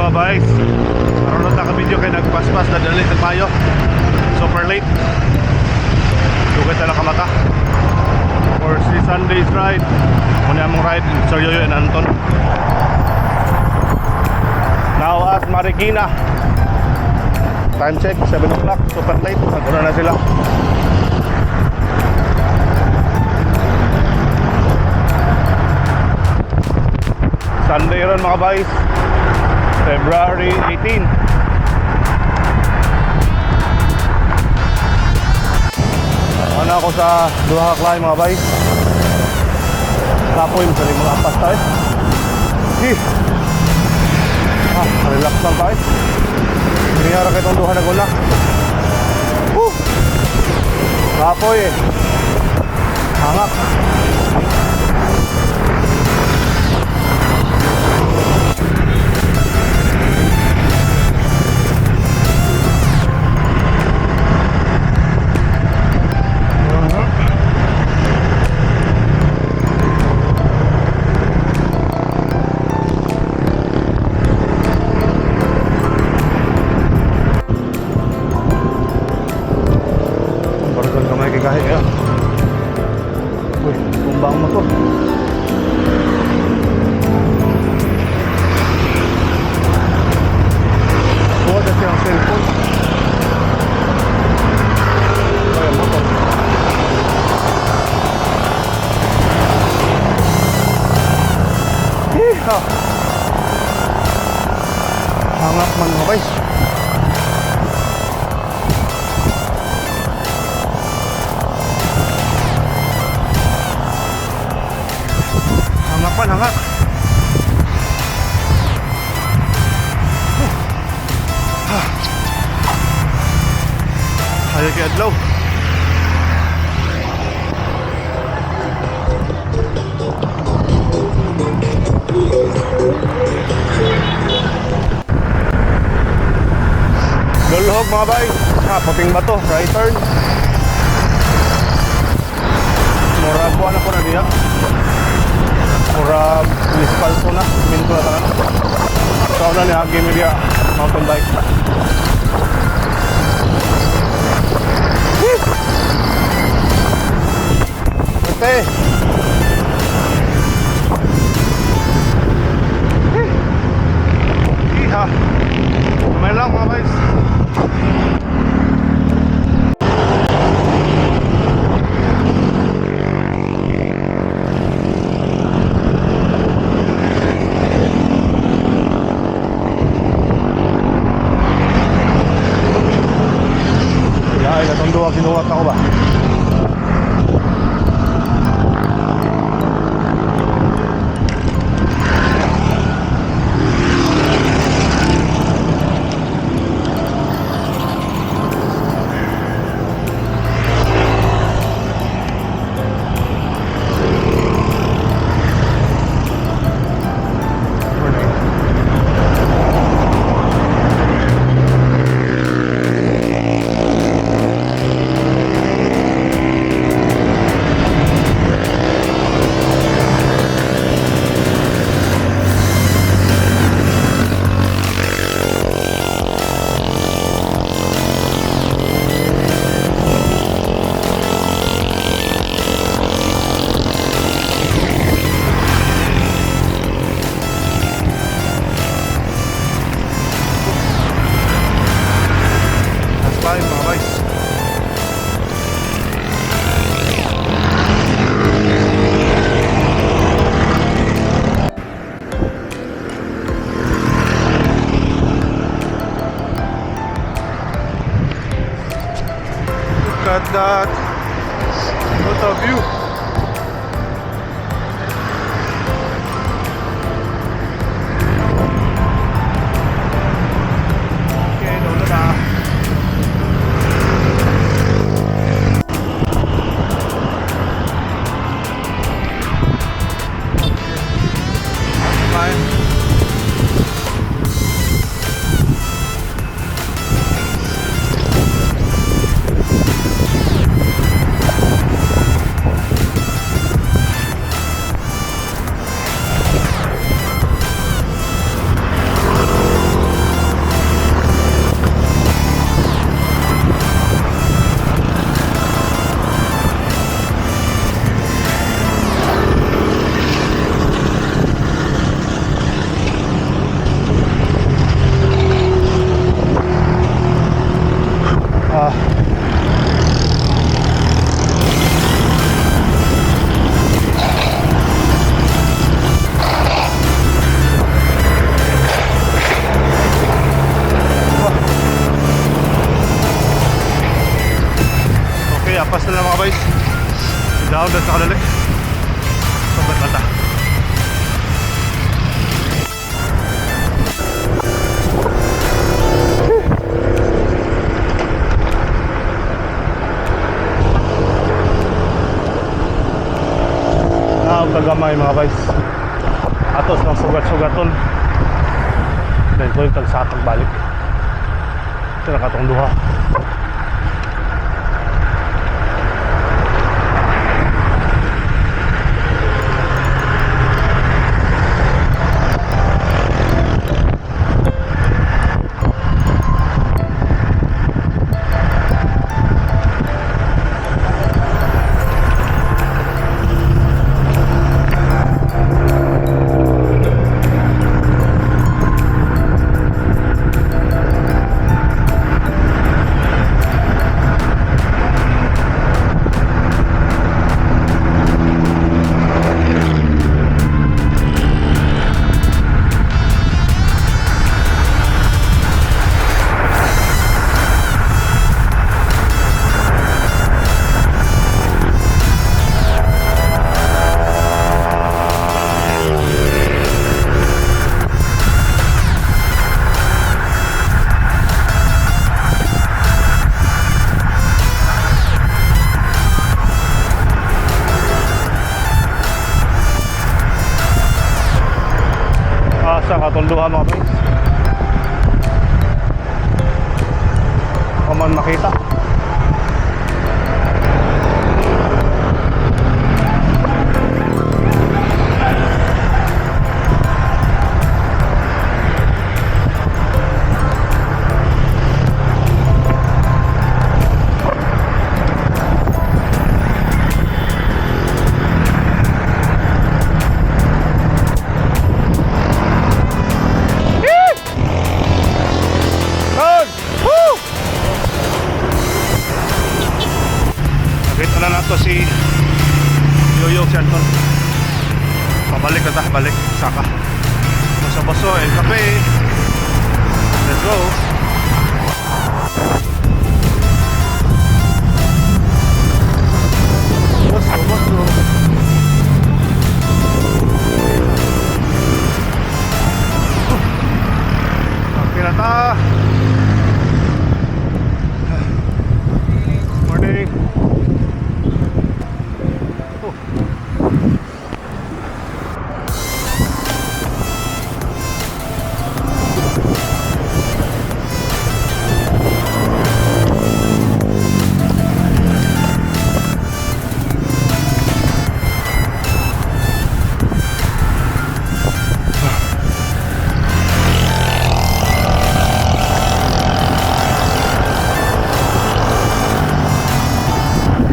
Mga guys. Aron na ka video kay nagpaspas na dali tag mayo. Super late. Dugay ta lang kamata. For si Sunday's ride. Muna among ride, Sir Yoyo and Anton. Now at Marikina. Time check, 7 o'clock. Super late. Naguna na sila. Sunday ron, mga guys. February 18. Ano ako sa duha ka climb, mga guys. Kapoy mo sa mga apas tayo. Eh. Ah, relax lang tayo. Hinihara kayo itong duha na gula. Woo! Kapoy eh. Hangak. Bargon kamay kay gahi kayo. Uy, tumba ang motor. Kuha na siyang cellphone. Ay, ang motor. Yeehaw! Hangak man, mga guys. Hangak man, hangak. Ah. Ayaw kay adlaw. Lulhog, mga bay. Ha, puting bato, right turn. Murag kuha na po na diya. Murag lispalto na, minto na tanan. So na ni Hagi Media mountain bike. Woo! Okay. Iha. Kamay lang, mga guys. Ay, katong duha kinuwat ako ba? That's fine, mga guys. Look at that. What a view. Okay, dulo na. Fine. na lang, mga boys. Down na sa kadali. Sobrang lata. Naog kagamay, mga boys. Atos ng sugat-sugaton. Then ko yung tagsakag balik. Ito na katong duha. Sa katong duha, mga boys. Man makita. Good! Woo! Nakita na nato si Yoyo, si Anton. Pabalik na ta, balik. Saka. Basta baso, el kape. Let's go. Baso, baso. Okay na ta. Morning. Oh.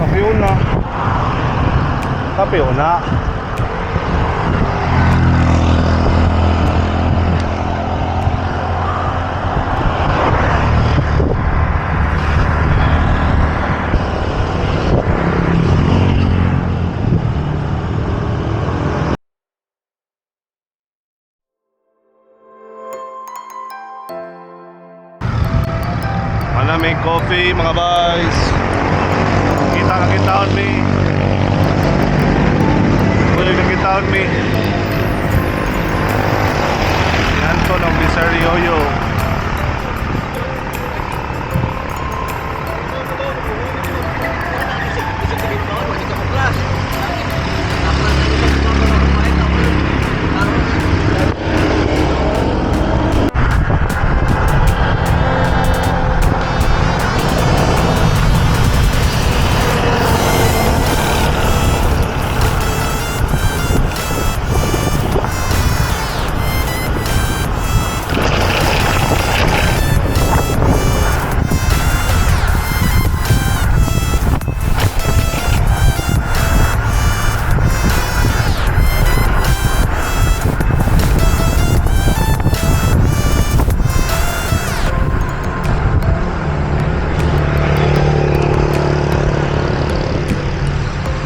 Kape una. Kape una. Ana may coffee, mga boys. Kita na kitaon mi. Uy, nakitaon mi. Si Anton ang Sir Yoyo.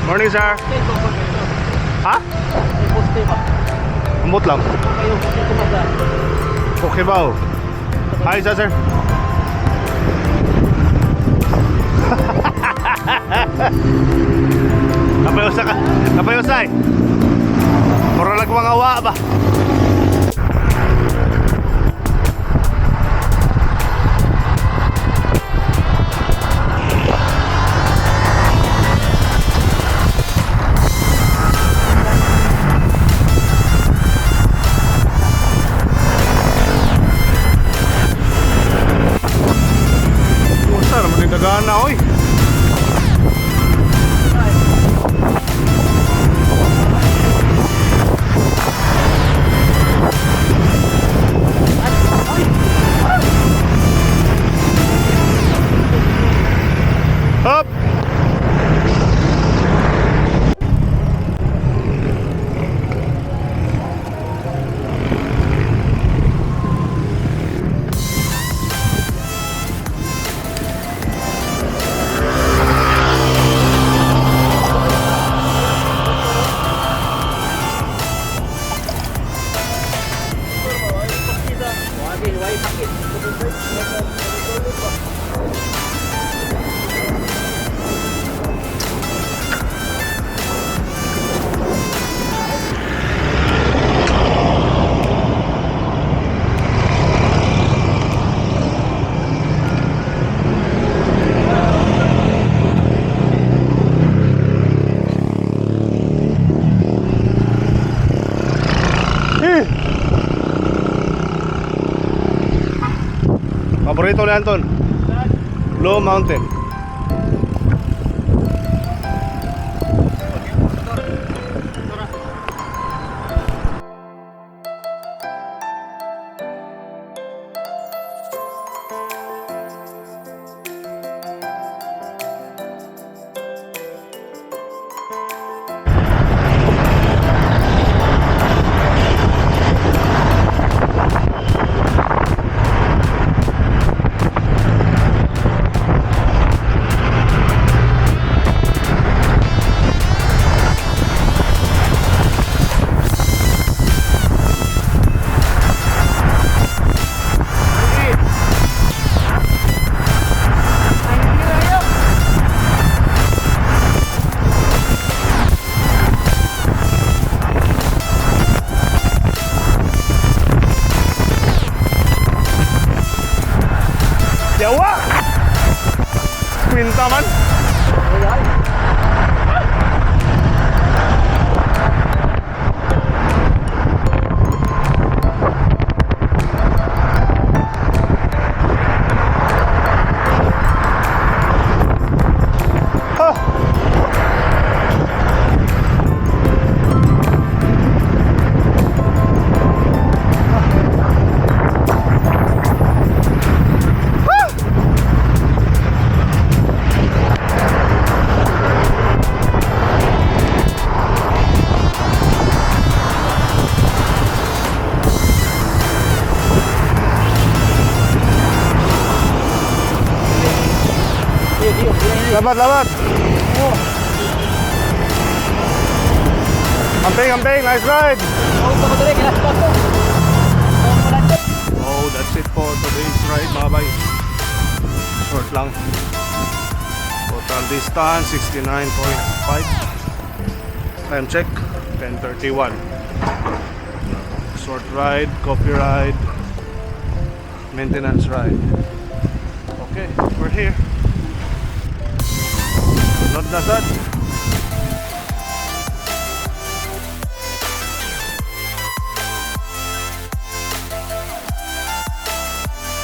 Morning, sir. Ha? Ambot lang. Okay ba, oh? Hi, sir, sir. Napay usa ka. Napay usay. Mura lag mga wa ba. Usa naman yung dagana, oy. Up! Eh! Paborito ni Anton. Blue Mountain. Yawa! Kwinta man. Ha! Labat, labat. Amping, amping, nice ride. Oh, that's it for today's ride, mga bay. Short lang. Total distance, 69.5. Time check, 10:31. Short ride, coffee ride, maintenance ride. Okay, we're here. Sunod na sad.